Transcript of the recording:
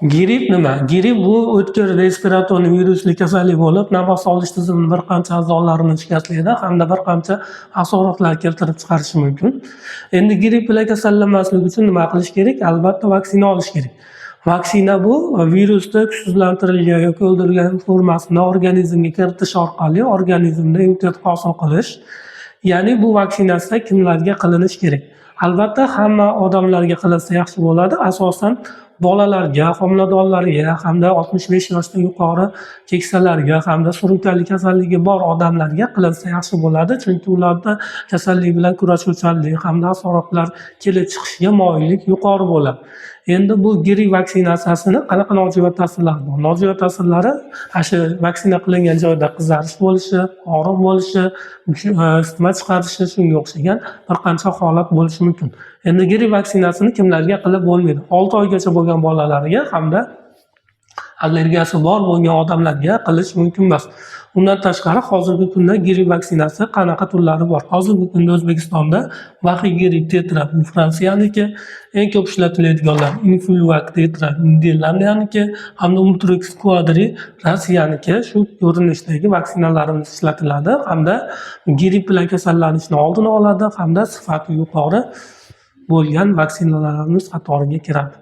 Gripp nima? Gripp bu o'tkir respirator virusli kasallik bo'lib, nafas olish tizimining bir qancha a'zolarini shikastlaydi hamda bir qancha asoratlar keltirib chiqarishi mumkin. Endi gripp bilan kasallanmaslik uchun nima qilish kerak? Albatta, vaksina olish kerak. Vaksina bu virusni kuchsizlantirilgan yoki o'ldirilgan formasini organizmga kiritish orqali organizmda immunitet hosil qilish. Ya'ni bu vaksinatsiya kimlarga qilinishi kerak? Albatta, hamma odamlarga qilinsa yaxshi bo'ladi. Asosan bolalarga, homiladorlarga hamda 65 yoshdan yuqori keksalarga hamda surunkali kasalligi bor odamlarga qilinsa yaxshi bo'ladi. Chunki ularda kasallik bilan kurashuvchanlik hamda asoratlar kelib chiqishiga moyillik yuqori bo'ladi. Endi bu gripp vaksinatsiyasini qanaqa nojo'ya ta'sirlari bor? Nojo'ya ta'sirlari ana shu vaksina qilingan joyda qizarish bo'lishi, og'riq bo'lishi, isitma chiqarishi, shunga o'xshagan bir qancha holat bo'lishi mumkin. Endi gripp vaksinasini kimlarga qilib bo'lmaydi? 6 oygacha bo'lgan bolalarga hamda allergiyasi bor bo'lgan odamlarga qilish mumkin emas. Undan tashqari, hozirgi kunda gripp vaksinasi qanaqa turlari bor? Hozirgi kunda O'zbekistonda Vaxigrip Tetra bu Fransiyaniki, eng ko'p ishlatiladiganlar Influvac Tetra Niderlandiyaniki hamda Ultrix Quadri Rossiyaniki. Shu ko'rinishdagi vaksinalarimiz ishlatiladi hamda gripp bilan kasallanishni oldini oladi hamda sifati yuqori bo'lgan vaksinalarimiz qatoriga kiradi.